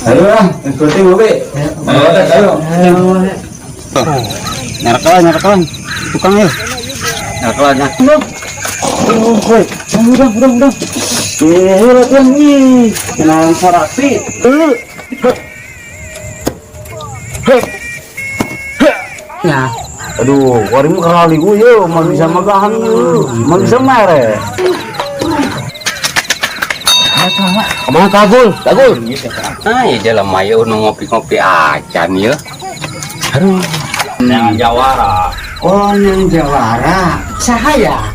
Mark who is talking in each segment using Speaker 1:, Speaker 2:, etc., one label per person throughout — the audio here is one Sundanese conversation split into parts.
Speaker 1: Ayo ah, ikuti ngopi. Ayo, ayo.
Speaker 2: Nyarakalan, nyarakalan. Tukang ya. Nyarakalan ya. Oh, woi, udah, udah, udah. Eh, latihan ih. Kenalan sarapi. Ya. Aduh, waring kali gue yo, mau bisa megahan yo, mau bisa mere. Kemana kagul? Kagul.
Speaker 3: Ah, ya jalan mayo nu ngopi-ngopi acan ya.
Speaker 2: Aduh.
Speaker 3: Yang jawara,
Speaker 2: Oh, yang jawara. Sahaya.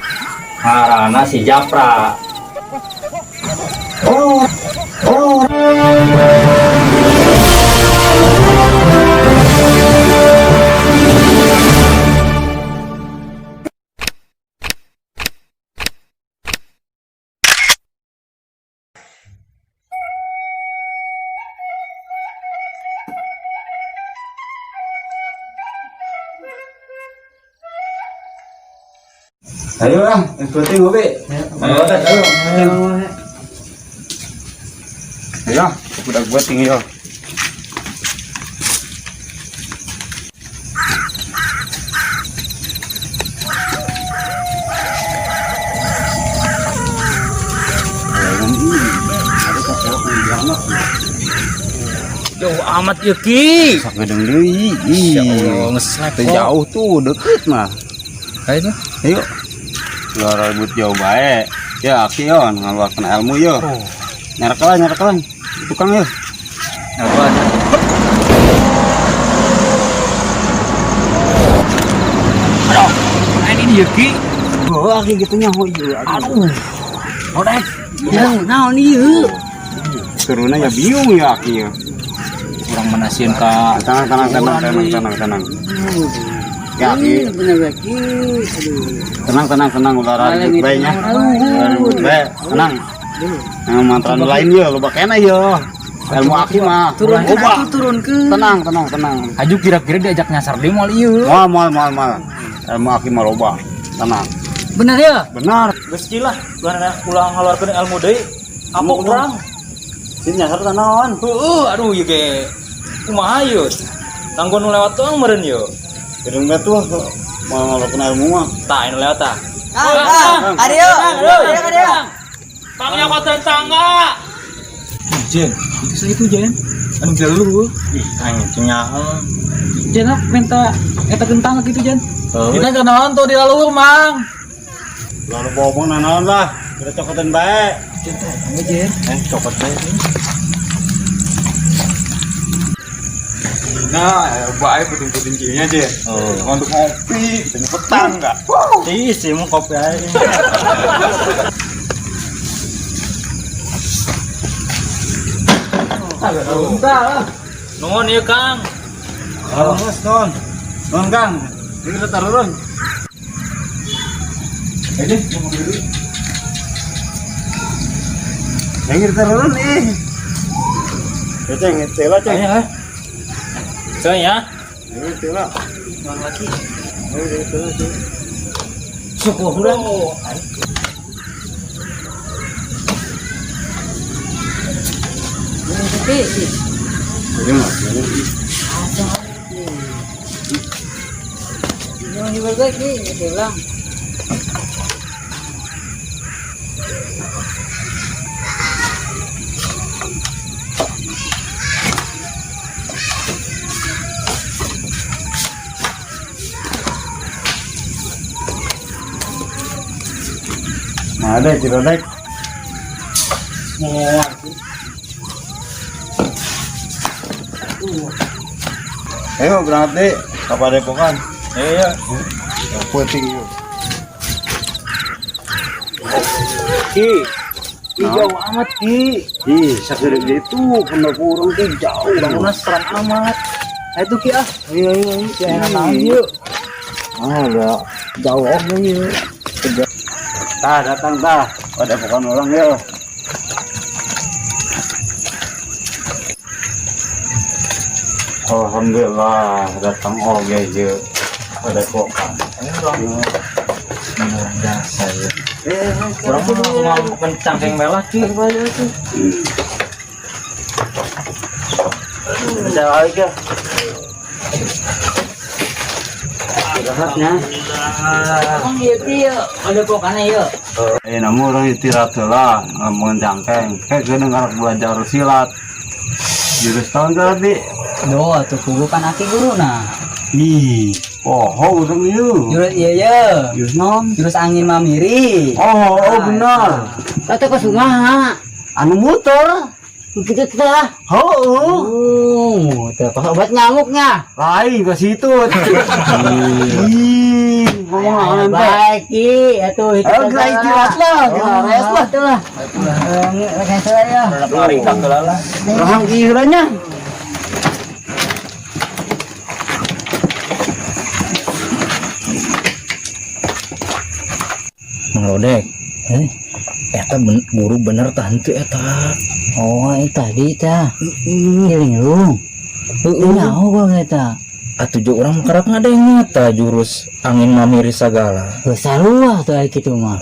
Speaker 3: ngarana si Japra.
Speaker 2: Oh, oh.
Speaker 1: Ayo ah, ikuti ngopi. Ayo, ayo.
Speaker 2: Ya, udah gue tinggi yo.
Speaker 3: Jauh amat ya Ki.
Speaker 2: Sagedeng deui. Ih,
Speaker 3: ngeslek
Speaker 2: teu jauh tuh, deket mah.
Speaker 3: Ayo.
Speaker 2: Ayo. Luar ribut jauh bae. Ya, aki yo ngaluarkeun ilmu yo. Nyarakalan, nyarakalan. Tukang yo.
Speaker 3: Apa? Aduh, ini dia Ki.
Speaker 2: Oh, aki gitu nyaho ieu. Aduh.
Speaker 3: Udah.
Speaker 2: Ya, naon ieu? Turunnya ya bingung ya aki ya.
Speaker 3: Kurang menasian ka.
Speaker 2: Tenang, tenang, tenang, tenang, tenang, tenang. Ya, aki. Tenang, tenang, tenang, ulah ribut bae nya. Ulah ribut bae, tenang. Yang mantra nu lain yo, loba kena yo. Ilmu aki mah.
Speaker 4: Turun
Speaker 2: Loba.
Speaker 4: turun ke.
Speaker 2: Tenang, tenang, tenang.
Speaker 3: Aju kira-kira diajak nyasar di mall ieu.
Speaker 2: Moal, moal, moal, moal. Ilmu aki mah loba. Tenang.
Speaker 4: Bener ya?
Speaker 2: Benar.
Speaker 5: Geus ki lah, ulah ngaluarkeun ilmu deui. Apa kurang?
Speaker 2: Sini nyasar tanawan.
Speaker 5: Heeh, aduh ieu ge. Kumaha ieu? Tanggo nu lewat tuang meureun ieu.
Speaker 2: Gedung batu mau ngelakuin ilmu mah.
Speaker 5: Tah, nu lewat tah.
Speaker 4: Kang, ayo, ayo, ayo.
Speaker 5: Tangnya kotor tangga. Jen, itu saya itu Jen. Anu bisa lu. Ih, anjing nyaho.
Speaker 4: Jen ah, minta eta kentang gitu Jen.
Speaker 5: Kita kenalan tuh di laluhur, Mang.
Speaker 2: Lalu bobong nanaon lah. Kita cokotan bae.
Speaker 4: Jen, tangga Jen.
Speaker 5: Eh, copot bae.
Speaker 2: Nah, bae puting-puting cinya aja.
Speaker 5: Oh.
Speaker 2: Untuk ngopi, kita petang enggak?
Speaker 5: Ih, sih mau kopi aja. Nuhun ieu, Kang.
Speaker 2: Oh, Mas, non. Non, Kang. Ini kita taruh, Ron. Ini, mau dulu. Yang kita taruh, Ron, ih. Ya, Ceng, tela, Ceng.
Speaker 5: Ayo, eh. Ceng ya.
Speaker 2: Ini tela.
Speaker 4: Bang lagi.
Speaker 2: Ini tela, Ceng.
Speaker 5: Syukur udah.
Speaker 4: Tapi sih.
Speaker 2: Ini, Mas. Ini.
Speaker 4: Jangan dibagi, bilang.
Speaker 2: Nah, dek, kita dek. Ayo berangkat deh, ke Padepokan.
Speaker 5: Iya, iya.
Speaker 2: Puting yuk.
Speaker 3: Ki. Ih, jauh amat Ki.
Speaker 2: Ih, sakit gitu, pendopo urang tuh jauh.
Speaker 5: Bangunnya seram amat.
Speaker 4: Ayo tuh Ki ah.
Speaker 2: Iya, iya, iya.
Speaker 4: Si enak naon yuk.
Speaker 2: Ah, udah jauh oke yuk. Tah, datang tah. Padepokan orang ya. Alhamdulillah datang oke yuk. Padepokan.
Speaker 5: Biasa ya. Kurang mah langsung kencang kayak melah Ki.
Speaker 2: Bisa aja. Istirahatnya.
Speaker 4: Emang ieu teh ieu, ada pokana ieu.
Speaker 2: Eh, namun orang istirahat lah, ngomongin cangkeng. Kayak gue dengar belajar silat. Jurus tahun tadi.
Speaker 4: Duh, atuh kugu pan aki guruna.
Speaker 2: Ih, oh, urang ieu.
Speaker 4: Jurus ieu ye.
Speaker 2: Jurus naon?
Speaker 4: Jurus angin mamiri.
Speaker 2: Oh, oh benar.
Speaker 6: Kata ke sungai,
Speaker 2: Anu muter.
Speaker 6: gitu teh.
Speaker 2: Oh,
Speaker 6: Oh, teh pas obat nyamuknya.
Speaker 2: lain ke situ. Ih, ngomong apa teh?
Speaker 6: Baik, Ki, atuh itu.
Speaker 2: Ayo kita istirahat lah, kita rest lah.
Speaker 6: Itulah. Eh, saya.
Speaker 3: Ngaringkak heula lah.
Speaker 2: Rahang kiranya.
Speaker 5: Mang Rodek. Eh, eta guru bener tah henteu eta.
Speaker 6: Oh, itu tadi tah. Ngiling lu. Heeh, nyaho gua eta.
Speaker 5: Atuh jeung urang kerap ngadenge tah jurus angin mamiri sagala.
Speaker 6: Geus sarua tuh ai kitu mah.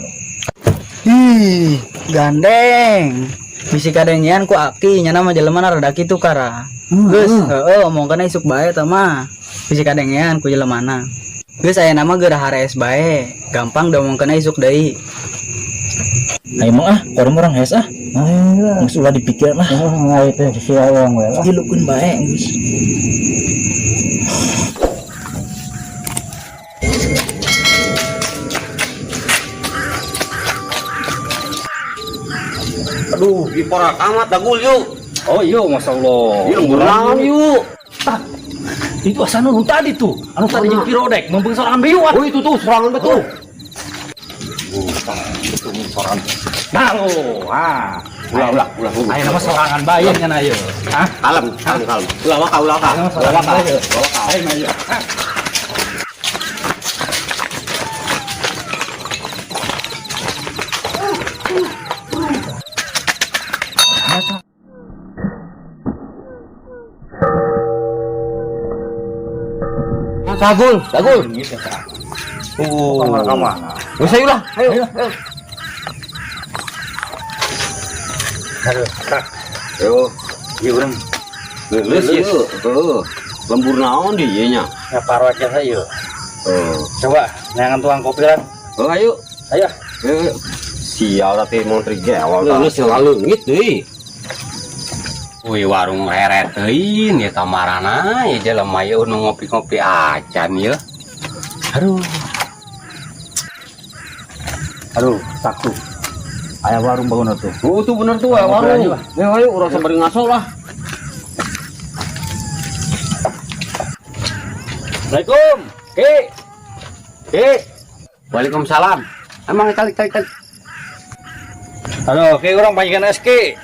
Speaker 4: Ih, gandeng. Bisi kadengean ku aki nya mah jelema rada kitu kara. Geus, heeh omongkeun isuk bae tah mah. Bisi kadengean ku jelemana. Geus aya nama geura harees bae. Gampang diomongkeun isuk deui.
Speaker 5: Ayo mang ah, korem urang hees ah.
Speaker 6: Ayo.
Speaker 5: Geus ulah dipikir lah.
Speaker 6: Oh, ayo teh sia urang we lah.
Speaker 5: Dilukeun bae geus.
Speaker 3: Aduh, diporak amat dagul yuk.
Speaker 5: Oh iya, Masya Allah.
Speaker 3: Ieu lembur naon yuk.
Speaker 5: Itu asa nu tadi tuh. Anu tadi jeung Pirodek mempeung sorangan bieu ah.
Speaker 3: Oh itu tuh serangan betul.
Speaker 5: Nah lo, ah.
Speaker 3: Ulah ulah ulah. ulah.
Speaker 5: Ayo nama sorangan bae nya na ieu. Hah?
Speaker 3: Kalem, kalem, kalem. Ulah waka, ulah waka.
Speaker 5: Ayo
Speaker 3: Ulah waka.
Speaker 5: sorangan bae. Ayo na ieu. Ah.
Speaker 3: Dagul, dagul. Oh. Wes ayo lah, ayo. Ayo. Ieu urang. Geus ieu. Heuh. Lembur naon di ieu nya?
Speaker 5: Ya parwek ya ieu.
Speaker 3: Oh.
Speaker 5: Coba neangan tukang kopi kan.
Speaker 3: Oh, ayo.
Speaker 5: Ayo.
Speaker 3: Ayo. Sial tapi motor gewol. Geus leungit deui. Wih warung reret teuing ya kamarana ya jelema ieu nu ngopi-ngopi acan ya. Aduh.
Speaker 5: Aduh, takut. Aya warung bangun tuh.
Speaker 3: Oh, tuh bener tuh ya,
Speaker 5: Ngopi
Speaker 3: warung.
Speaker 5: aja lah.
Speaker 3: Ayo, ayo urang sabari ngaso lah.
Speaker 5: Assalamualaikum. Ki. Ki.
Speaker 3: Waalaikumsalam. Emang kali kali kali.
Speaker 5: Halo, Ki urang panggilkan es Ki.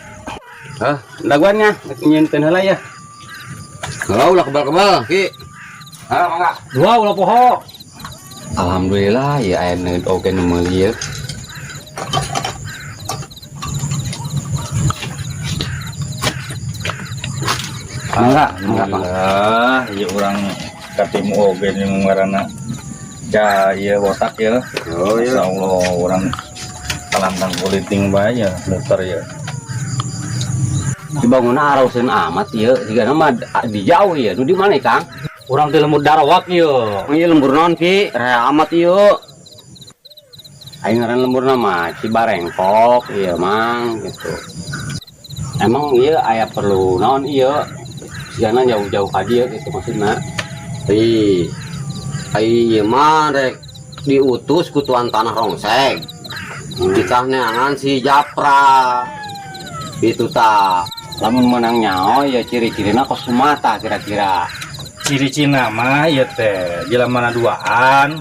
Speaker 3: Hah, daguannya nyieunkeun heula ya. Heuh, ulah kebal-kebal, Ki. Ah, mangga.
Speaker 5: Dua ulah poho.
Speaker 3: Alhamdulillah ya aya nu oge nu meuli ieu. Mangga, mangga, Pak.
Speaker 5: Alhamdulillah, ieu urang katimu oge jeung ngaranna ja ieu botak ya.
Speaker 3: Oh iya.
Speaker 5: Insyaallah urang kalantang kuliting bae ya muter ya.
Speaker 3: Dibangunna arauseun amat ieu, sigana mah di jauh ieu. Nu di mana Kang?
Speaker 5: Urang teh lembur darawak ieu.
Speaker 3: Ieu lembur naon Ki? Rea amat ieu. Aing ngaran lemburna mah Cibarengkok ieu mang gitu. Emang ieu aya perlu naon ieu? Sigana jauh-jauh ka dieu gitu maksudna.
Speaker 7: Ih, ai ieu mah rek diutus ku tuan tanah rongseng. Ditah neangan si Japra. Itu ta.
Speaker 3: Lamun menang nyaho ya ciri-cirina kos kumaha kira-kira.
Speaker 5: Ciri-ciri mah ieu teh jelema duaan.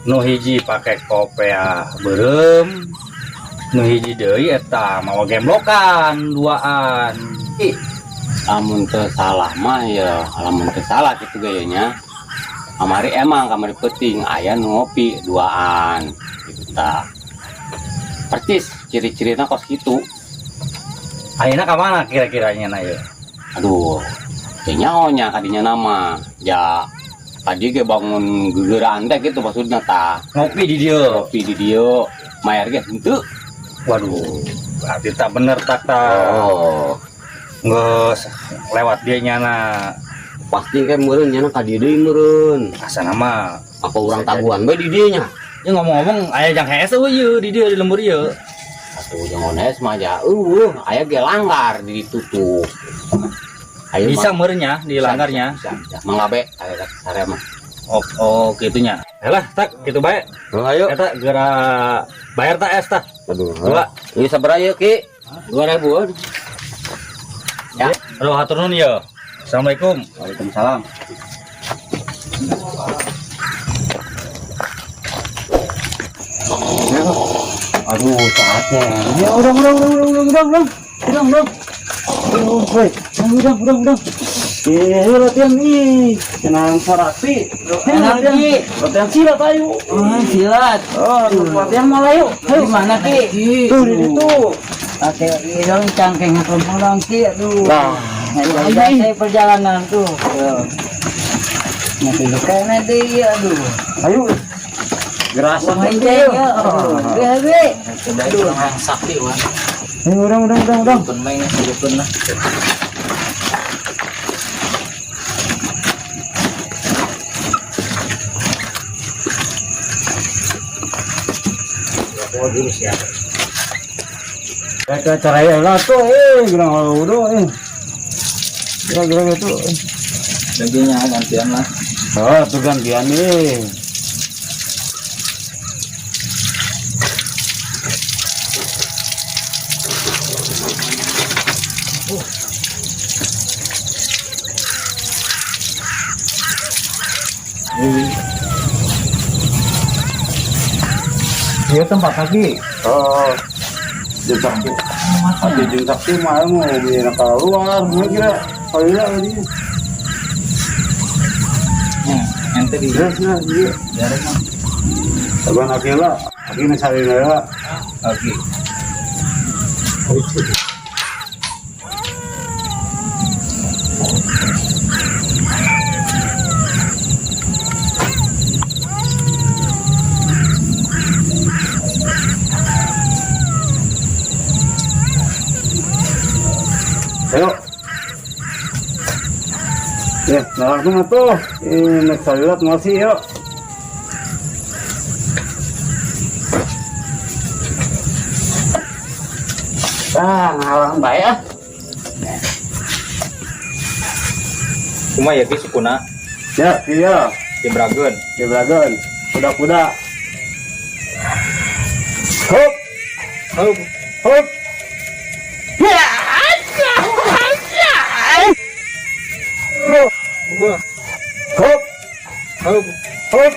Speaker 5: Nu hiji pake kopea beureum, nu hiji deui eta mawa gemblokan duaan.
Speaker 3: Lamun teu salah mah ya, lamun teu salah kitu gayanya. Kamari emang kamari peuting aya nu ngopi duaan gitu tah. Percis ciri-cirina kos kitu.
Speaker 5: Ayeuna ka mana kira-kiranya na ieu?
Speaker 3: Aduh, teu nyaho nya kadinya nama. Ya tadi ge bangun gegeraan teh gitu maksudna tah.
Speaker 5: Ngopi di dieu.
Speaker 3: Ngopi di dieu, mayar ge henteu.
Speaker 5: Waduh, berarti tak bener tak tah.
Speaker 7: Oh.
Speaker 5: Geus lewat dia nyana.
Speaker 7: Pasti kayak meureun nya ka dieu deui meureun.
Speaker 5: Asana mah.
Speaker 7: Apa urang tabuhan bae di dieu nya?
Speaker 5: Ya ngomong-ngomong aya jang hees euy ieu di dieu di lembur ieu.
Speaker 3: Atuh jangan hees mah ja. Eueuh, aya ge langgar ditutup. Ayo
Speaker 5: Bisa meureun nya di langgarnya.
Speaker 3: Bisa, bisa. Mangga be aya sare mah.
Speaker 5: Oh, oh gitunya. Alah, tak gitu bae.
Speaker 7: Oh, ayo.
Speaker 5: Eta geura bayar tak es tah.
Speaker 7: Aduh.
Speaker 5: Dua.
Speaker 7: Ini sabaraha ieu Ki? 2000.
Speaker 3: Ya.
Speaker 5: Aduh, hatur nuhun ieu. Assalamualaikum.
Speaker 2: Waalaikumsalam. Aduh, saatnya. Ya, udah, udah, udah, udah, udah, udah, udah, udah, udah. Oh, woi, udah, udah, udah. Iya, ayo latihan nih. Tenang sarapi. Latihan, latihan silat ayo.
Speaker 6: Oh, silat.
Speaker 2: Oh, latihan malah yuk.
Speaker 6: Ayo mana Ki?
Speaker 2: Tuh, di situ.
Speaker 6: Pakai dong cangkeng pulang Ki. Aduh.
Speaker 2: Nah,
Speaker 6: Nah, saya perjalanan tuh. Nanti luka nanti aduh.
Speaker 2: Ayo. Gerasa.
Speaker 6: Main ya. Aduh. Be.
Speaker 4: Aduh, orang sakti wah.
Speaker 2: Ayo, udah, udah, udah, udah.
Speaker 4: Dukun main dukun lah.
Speaker 2: Mereka caranya lah tuh, bilang udah, Gerak-gerak itu.
Speaker 4: Dagingnya gantian lah.
Speaker 2: Oh, tuh gantian nih.
Speaker 5: Iya tempat lagi.
Speaker 2: Oh, jeung sakti. Ati jeung sakti mah mau bina keluar, mah kira kalau ya tadi.
Speaker 4: Ya, ente di
Speaker 2: Terus nah, iya.
Speaker 4: biarin mah.
Speaker 2: Abang akila, akila salin lah.
Speaker 4: Oke.
Speaker 2: Ayo. Ya, nah langsung atuh. Ini nek salilat masih yuk.
Speaker 3: Ah, ngalang bae ah.
Speaker 5: Kumaha ya Ki sukuna
Speaker 2: Ya, iya.
Speaker 5: Jebrageun.
Speaker 2: Jebrageun. Kuda-kuda. Hop,
Speaker 5: Hop.
Speaker 2: hop. Hop,
Speaker 5: Hop.
Speaker 2: hop.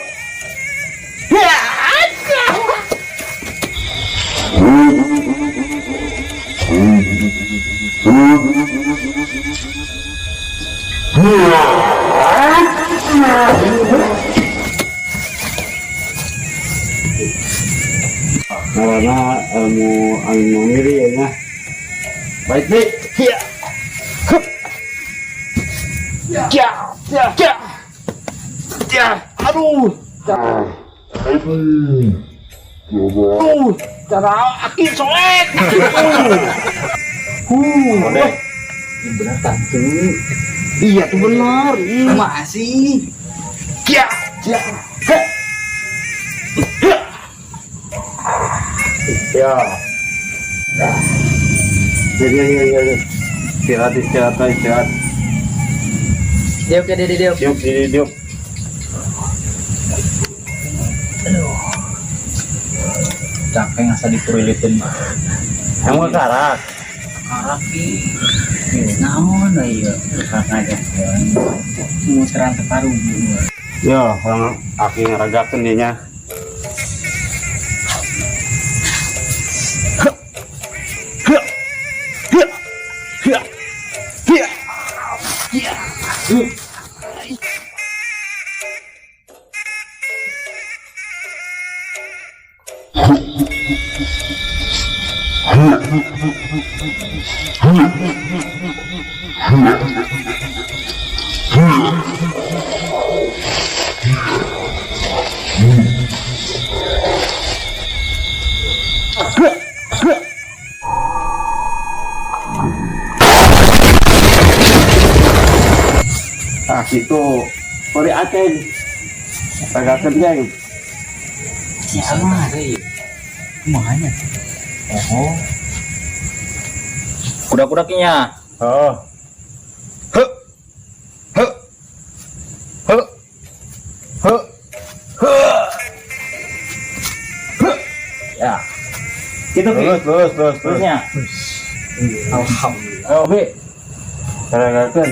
Speaker 2: Karena ilmu ilmu miri ya. Baik nih. Ya. Hup. Ya. Ya. Ya. Ya. Aduh. Aduh. Cara aki soek.
Speaker 5: Udah.
Speaker 4: Ini benar tante.
Speaker 2: Iya tuh benar. Iya.
Speaker 4: Masih.
Speaker 2: Ya. Ya. Heh. Ya. Ya, ya, ya, ya, ya. Istirahat, istirahat, istirahat.
Speaker 4: Diuk ya, diuk, diuk.
Speaker 2: Diuk, diuk, diuk.
Speaker 5: Capek ngasa dipurilitin.
Speaker 2: Kamu karak.
Speaker 4: Karak Ki. Naon ieu? Karak aja. Mau serang separuh.
Speaker 2: Ya, orang aki ngeragakeun dieu nya. Tah kitu. Kori aceng. Tagakeun geng.
Speaker 6: Siapa? Kumahanya?
Speaker 5: Oh. Kuda-kuda kinya.
Speaker 1: Oh. He. He. He. He. He. He.
Speaker 5: Ya. Gitu Ki.
Speaker 1: Lulus, lulus, lulus, lulus.
Speaker 5: Terusnya. Alhamdulillah.
Speaker 1: Ayo, Bi. Tagakeun.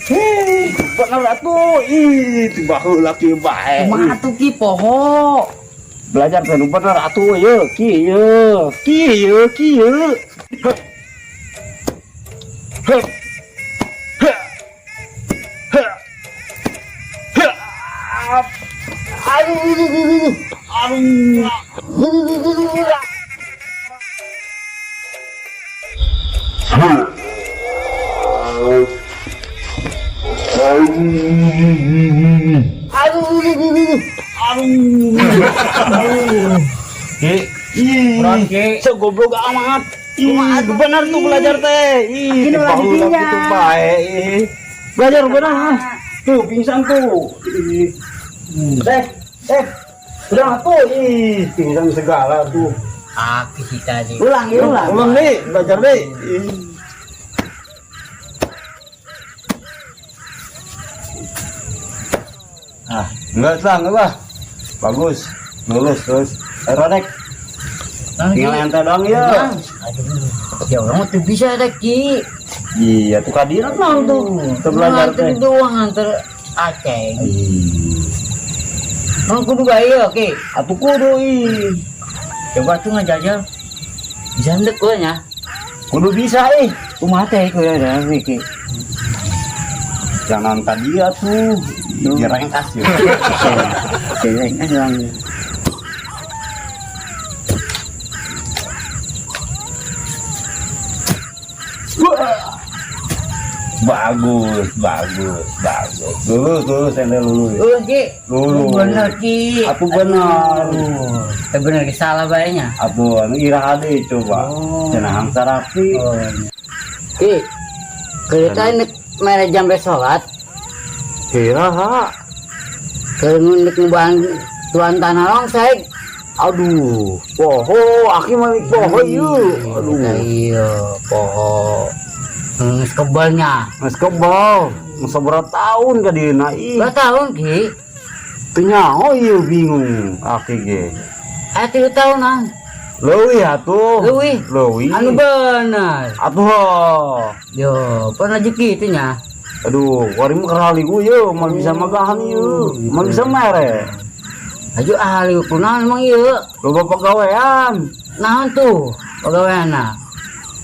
Speaker 1: Hei, bener atuh. Ih, tiba heula kieu bae.
Speaker 4: Kumaha tuh Ki poho?
Speaker 2: Belajar teh nu bener atuh ye, ki ye, ki ye, ki ye.
Speaker 1: He. He. He. He. Aduh, aduh, aduh, aduh. Aduh.
Speaker 5: Ki.
Speaker 2: Ih,
Speaker 5: Kurang Ki.
Speaker 2: segoblok amat. Ih, bener tuh belajar teh. Ih,
Speaker 4: Ini lagi
Speaker 2: baheula
Speaker 4: dinya.
Speaker 2: kitu bae. Ih. Belajar bener ah. Tuh pingsan tuh. Ih. Teh, teh. Udah tuh, ih, pingsan segala tuh.
Speaker 6: Aki si tadi.
Speaker 4: Ulang, ya, ulang.
Speaker 2: Ulang nih, belajar nih. Ih.
Speaker 1: Ah, enggak lah, enggak lah. Bagus. Lulus, lulus.
Speaker 2: Eh, Rodek, tinggal ente doang ya.
Speaker 6: Aduh, ya orang mah tuh bisa deh Ki.
Speaker 2: Iya, tuh kadiran naon tuh. Tuh belajar
Speaker 6: Nganter
Speaker 2: teh.
Speaker 6: doang nganter aceng. Emang kudu gaya Ki.
Speaker 2: Atuh kudu ih.
Speaker 6: Coba tuh ngajajal. Bisa ndek gua nya.
Speaker 2: Kudu bisa ih.
Speaker 6: Kumaha teh kudu ada Ki.
Speaker 2: Jangan tadi ya tuh. Direngkas ya.
Speaker 6: Kayaknya lang.
Speaker 2: Bagus, bagus, bagus. Lulus, lulus, ente lulus.
Speaker 6: Lulus Ki.
Speaker 2: Lulus.
Speaker 6: Bener Ki.
Speaker 2: Aku bener.
Speaker 6: Eh bener Ki salah bae nya.
Speaker 2: Atuh anu iraha deui coba. Cenah hangsa rapi.
Speaker 6: Oh. Ki. Kereta ini mere jambe sholat.
Speaker 2: Iraha.
Speaker 6: Keur nek ngubahan tuan tanah longsek.
Speaker 2: Aduh, poho, aki mah poho ieu. Aduh,
Speaker 6: Iya, poho. Geus kebalnya.
Speaker 2: geus kebal. Geus sabaraha tahun ka dieuna ih.
Speaker 6: Dua tahun Ki.
Speaker 2: Teu nyaho ieu bingung aki ge.
Speaker 6: Aya 3 tahunan.
Speaker 2: Leuwih atuh.
Speaker 6: Leuwih.
Speaker 2: Leuwih.
Speaker 6: Anu bener.
Speaker 2: Atuh.
Speaker 6: Yo, pernah rezeki itu nya.
Speaker 2: Aduh, kuari mah kerali ieu, moal bisa magahan ieu, moal bisa mere.
Speaker 6: Aju ahli kunaon emang ieu?
Speaker 2: Loba pagawean.
Speaker 6: Naon tuh pagaweanna?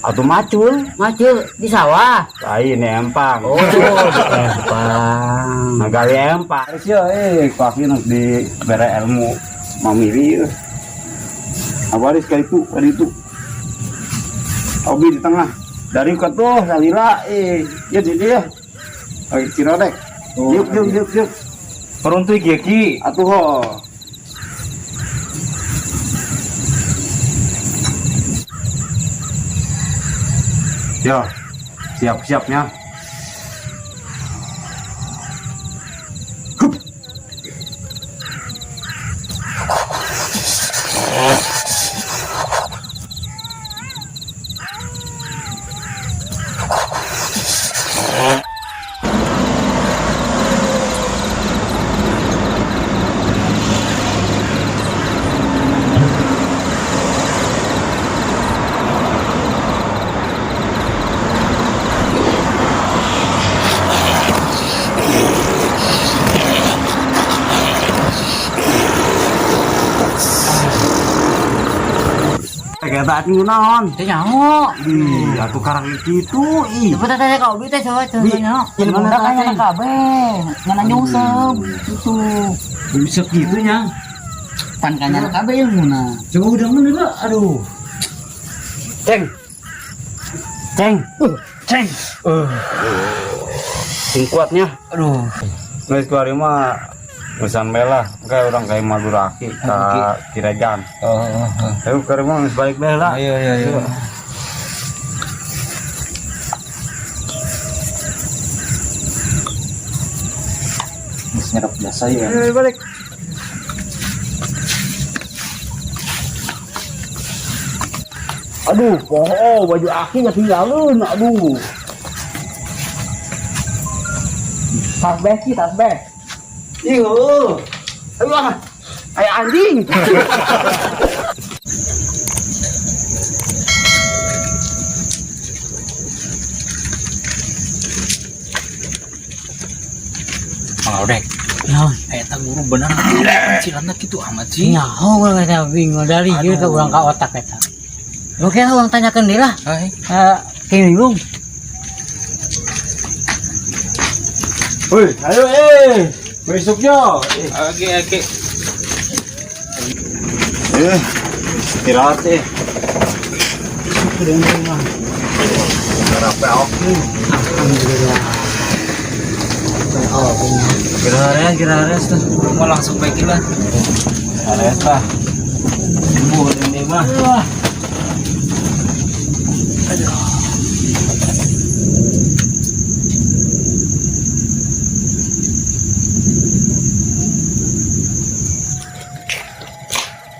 Speaker 2: Atuh macul.
Speaker 6: Macul di sawah.
Speaker 2: Lain empang.
Speaker 6: Oh, di empang.
Speaker 2: Ngagali empang. Geus ye, ku aki nu dibere ilmu mamiri ieu. Abaris ka itu, ka ditu. Obi di tengah. Dari ka tuh salila ya di dia. Oke, Cirodek. Yuk, yuk, yuk, yuk.
Speaker 5: Peruntuh ki Ki.
Speaker 2: Atuh ho. Yo, siap-siapnya. Hup. Eta atuh naon?
Speaker 6: Teu nyaho.
Speaker 2: Ih, atuh karang kitu ih.
Speaker 6: Coba teh ka Obi teh coba coba nyaho.
Speaker 4: Jadi budak kan nyana kabeh, nyana nyungsep gitu.
Speaker 2: Bisa kitu nya.
Speaker 4: Pan kan nyana kabeh ilmuna.
Speaker 2: Coba udah mun heula. Aduh. Ceng. Ceng. Ceng. Sing kuatnya.
Speaker 4: Aduh.
Speaker 2: Geus kuari mah
Speaker 1: Urusan bela, kayak orang kayak Maduraki ke Kirejan.
Speaker 5: Oh, oh, oh.
Speaker 1: Ayo ke rumah geus balik deh lah.
Speaker 5: Ayo, ayo, ayo. Geus nyerap jasa ya.
Speaker 1: Ayo balik.
Speaker 2: Aduh, poho baju aki ketinggalan, aduh.
Speaker 4: Tasbeh ki, tasbeh.
Speaker 2: Iya. Aduh, ah. Kayak anjing.
Speaker 5: Mang Odek.
Speaker 6: Naon?
Speaker 5: Eta guru bener cilana kitu amat sih.
Speaker 6: Nyaho urang eta bingung dari ieu ka urang ka otak eta. Oke lah urang tanyakeun deui lah.
Speaker 5: Hai.
Speaker 6: Eh, Ki Linglung.
Speaker 1: Woi, ayo besoknya.
Speaker 5: Oke, oke.
Speaker 1: Istirahat eh. Berapa oke?
Speaker 6: Alhamdulillah. Oh, punya.
Speaker 5: Kira-kira tuh. Mau langsung baik lah.
Speaker 1: Ares lah. Sembuh ini mah.
Speaker 6: Wah.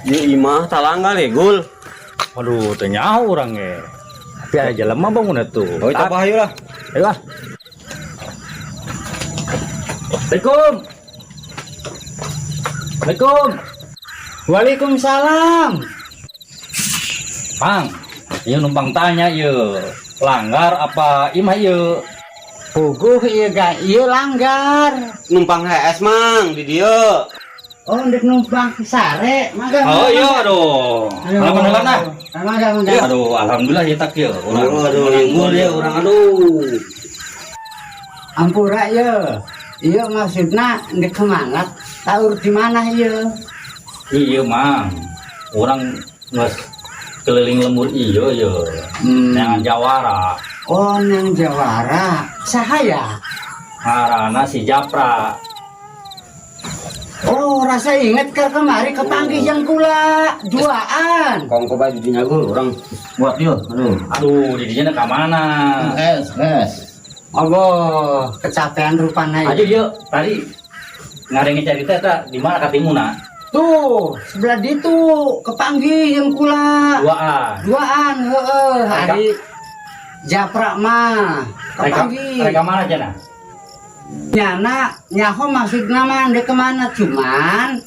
Speaker 3: Di imah talanggal ya, Gul.
Speaker 2: Waduh, teu nyaho urang ge. Tapi aya jelema bangun atuh.
Speaker 1: Oh, coba ayo lah.
Speaker 2: Ayo lah. Assalamualaikum. Assalamualaikum.
Speaker 4: Waalaikumsalam.
Speaker 2: Mang, ieu numpang tanya ieu. Langgar apa imah ieu?
Speaker 4: Puguh ieu ga ieu langgar.
Speaker 3: Numpang HS, Mang, di dieu.
Speaker 4: Oh, ndek numpang sare, mangga.
Speaker 2: Oh iya aduh. Alhamdulillah nah.
Speaker 4: Mangga, mangga.
Speaker 2: Aduh, alhamdulillah ya tak ieu. Urang
Speaker 3: Aduh, aduh, Gul ya urang aduh.
Speaker 4: Ampura ye. Ieu maksudna ndek kemana? Taur di mana ieu?
Speaker 2: Iya, Mang. Urang geus keliling lembur ieu ye. Neangan jawara.
Speaker 4: Oh, nang Jawara. Saha ya?
Speaker 2: Ngaranna si Japra.
Speaker 4: Oh, rasa inget ke kemari kepanggih yang kula duaan.
Speaker 3: Kongko bae di dinya Gul, urang buat yeuh. Aduh.
Speaker 2: Aduh, didinya ka mana?
Speaker 7: Es, es.
Speaker 4: Allah, kecapean rupana
Speaker 2: Aja
Speaker 4: ya.
Speaker 2: yuk, tadi ngarengin cerita eta di mana katimuna?
Speaker 4: Tuh, sebelah ditu kepanggih yang kula
Speaker 2: Duaan.
Speaker 4: duaan, heeh, hari Japra mah kepanggih.
Speaker 2: Mereka mana jana?
Speaker 4: Nyana nyaho maksudna mah ndek kemana cuman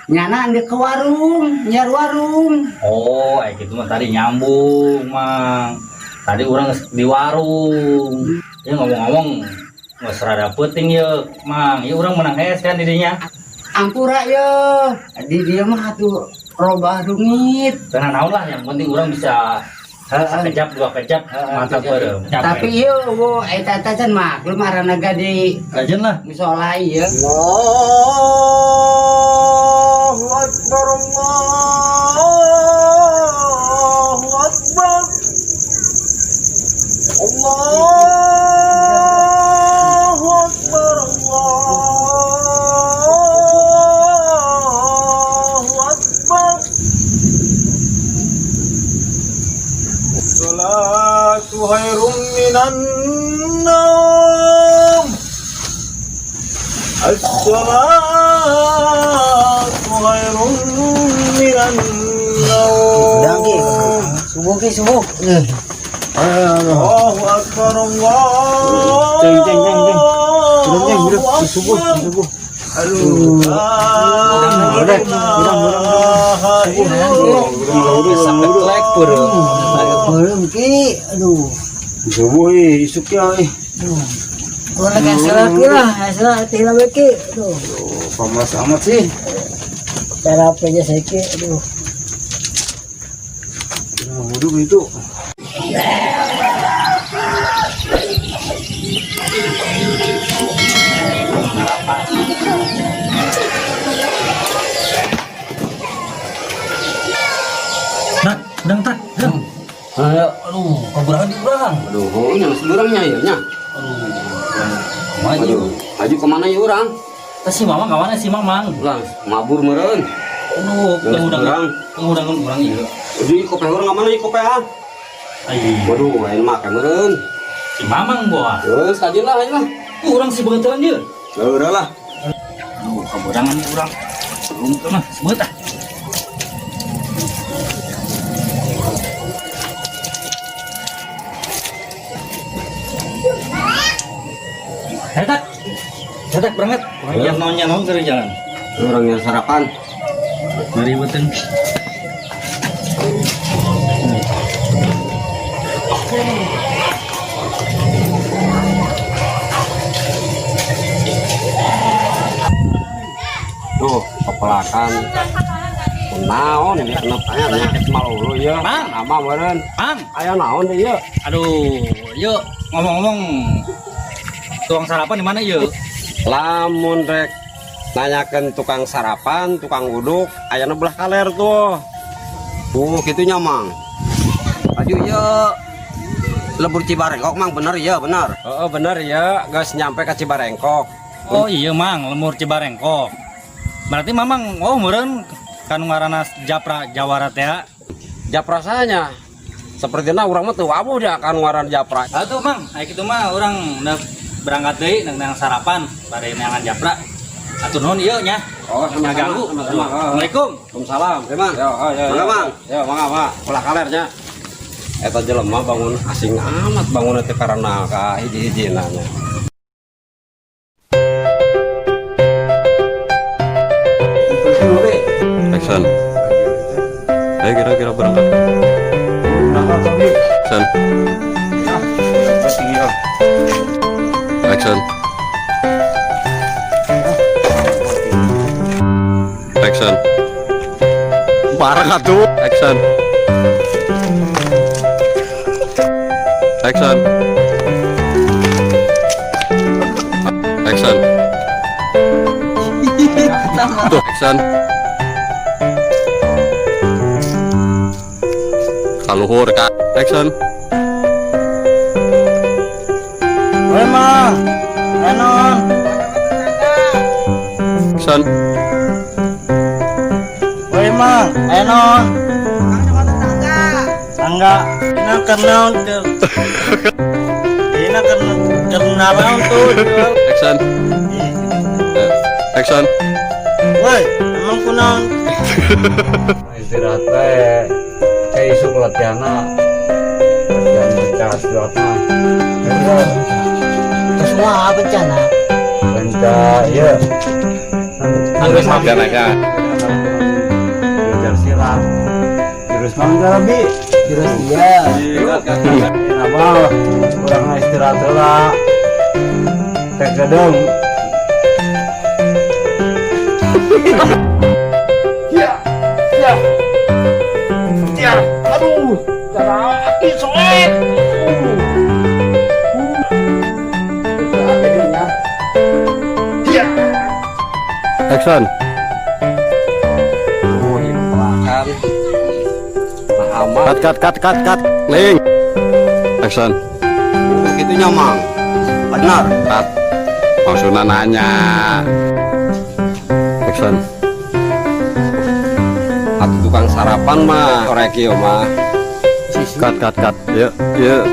Speaker 4: nyana ndek ke warung, nyar warung.
Speaker 2: Oh, gitu mah tadi nyambung, Mang. Tadi orang di warung. Ya ngomong-ngomong geus rada peuting ye, Mang. Ya urang menang es kan didinya.
Speaker 4: Ampura ye, di dia mah atuh robah rungit.
Speaker 2: Karena naon lah yang penting orang bisa sekejap dua kejap mantap bareng.
Speaker 4: Tapi ieu wo eta eta can maklum arana di
Speaker 2: Kajen lah.
Speaker 4: musola ieu.
Speaker 1: Allahu Akbar, Allahu Akbar. Allahu Akbar, Allahu Akbar. Salatu khairum minan naum. As-salatu khairum minan
Speaker 6: Udang ki.
Speaker 1: naum.
Speaker 6: Subuh ki, subuh.
Speaker 1: Allahu Akbar, Allah.
Speaker 2: Ceng ceng ceng ceng. Udah ceng, udah subuh, subuh.
Speaker 1: Aduh.
Speaker 2: Udah, udah, udah.
Speaker 5: Sampai klek peureum.
Speaker 6: Agak beureum ki. Aduh.
Speaker 1: Subuh ih, isuknya ih.
Speaker 6: Urang lagi asal ki lah, asal teh lah we ki. Aduh.
Speaker 1: Pamas amat sih.
Speaker 6: Cara apa aja saya ki. Aduh.
Speaker 1: Nah, wudhu itu.
Speaker 2: Nah, udang tak. Udang.
Speaker 3: Ayo.
Speaker 2: Aduh, kaburangan di urang.
Speaker 3: Aduh, oh, nya geus urangnya ieu nya.
Speaker 2: Aduh,
Speaker 3: Aduh, aju kemana ya urang?
Speaker 8: Tah si Mamang ka mana si Mamang?
Speaker 7: Ulah, mabur meureun.
Speaker 8: Aduh,
Speaker 7: Geus
Speaker 8: urang urang urang ieu.
Speaker 7: Jadi kopi urang ka mana ieu kopi ah?
Speaker 8: Ai,
Speaker 7: Waduh, ayeuna make meureun.
Speaker 8: Si Mamang boa.
Speaker 7: Geus kajeun lah ayeuna lah.
Speaker 8: Urang si beuteun ieu.
Speaker 7: Udah lah.
Speaker 8: Aduh, kaborangan nih urang. Belum tuh mah, sebeut ah. Hetak. Hetak berangkat. Urang naonnya naon keur jalan.
Speaker 7: Urang yang sarapan.
Speaker 8: Mari beuteun.
Speaker 7: Tuh, kepelakan. Naon ini kenapa nya penyakit malu ya.
Speaker 8: Mang.
Speaker 7: Nama meureun.
Speaker 8: Mang,
Speaker 7: Aya naon deui ieu?
Speaker 8: Aduh, yuk ngomong-ngomong tukang sarapan di mana yuk?
Speaker 7: Lamun rek nanyakeun tukang sarapan, tukang uduk, ayana belah kaler tuh. Oh, kitu nya, Mang.
Speaker 3: Aduh ya lembur Cibarengkok, Mang, bener ya, bener.
Speaker 7: Heeh, bener ya, geus nyampe ka Cibarengkok.
Speaker 8: Oh iya Mang, lembur Cibarengkok. Berarti Mamang oh meureun kanu ngaranna Japra Jawara teh.
Speaker 7: Japra sanya. Sepertinya urang mah teu wawuh dah kan ngaran Japra.
Speaker 8: Atuh Mang, aya kitu mah urang udah berangkat deui nang nang sarapan bade neangan Japra. Atur nuhun ieu nya.
Speaker 7: Oh,
Speaker 8: Nggak ganggu.
Speaker 7: Sama-sama.
Speaker 8: Assalamualaikum.
Speaker 7: Waalaikumsalam, ya, Mang. Yo, yo, yo. Mang. Yo, mangga, Mang. Ulah kalernya. Eta jelema bangun asing amat bangun teh karena ka hiji-hijina nya.
Speaker 9: Action. Ayo kira-kira berangkat. Action. Action. Action. Bareng atuh. Action. Action. Action. Tuh, action. Kaluhur ka. Action.
Speaker 4: Woi Mang. Anon.
Speaker 9: Action.
Speaker 4: Woi Mang, anon. Tangga. Ina kenaon ke. Ina kenaon tuh.
Speaker 9: Action. Action.
Speaker 4: Woi, emang kunaon?
Speaker 1: Istirahat bae. Kayak isuk latihanna. Latihan pencak silatna. Ya udah,
Speaker 6: Terus semua bencana.
Speaker 1: pencak ieu.
Speaker 9: Latihan aja.
Speaker 1: Belajar silat. Jurus mangga bi.
Speaker 6: Terus iya.
Speaker 1: Nama kurang istirahat heula. Teh gedung. Ya. Ya. Ya. Aduh. Kaki soek. Ya.
Speaker 9: Action.
Speaker 7: Oh, ieu kepelakan. Nah, amat.
Speaker 9: Cut cut cut cut cut. Ling. Action.
Speaker 7: Oh, kitu nya, Mang. Bener.
Speaker 9: Cut. Maksudnya nanya. Action.
Speaker 7: Atuh tukang sarapan mah korek ieu mah.
Speaker 9: Cut cut cut. Yuk yuk.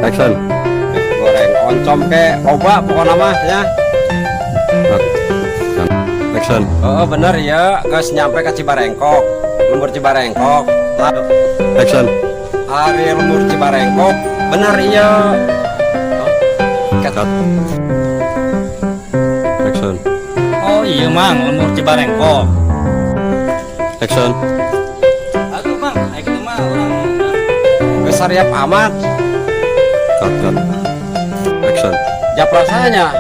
Speaker 9: Action.
Speaker 7: Goreng oncom ke loba pokona mah nya.
Speaker 9: Cut. Action.
Speaker 7: Oh, bener ya, geus nyampe ka Cibarengkok. Lembur Cibarengkok.
Speaker 9: Action.
Speaker 7: Ari lembur Cibarengkok, bener iya.
Speaker 9: Cut. Action.
Speaker 8: Oh iya Mang, lembur Cibarengkok.
Speaker 9: Action.
Speaker 8: Aduh Mang, aya kitu mah urang
Speaker 7: Geus sariap amat.
Speaker 9: Cut cut. Action.
Speaker 7: Japra sanya.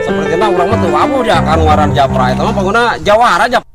Speaker 7: Sepertinya urang mah teu wawuh dah kan ngaran Japra eta mah bangunna Jawara Japra.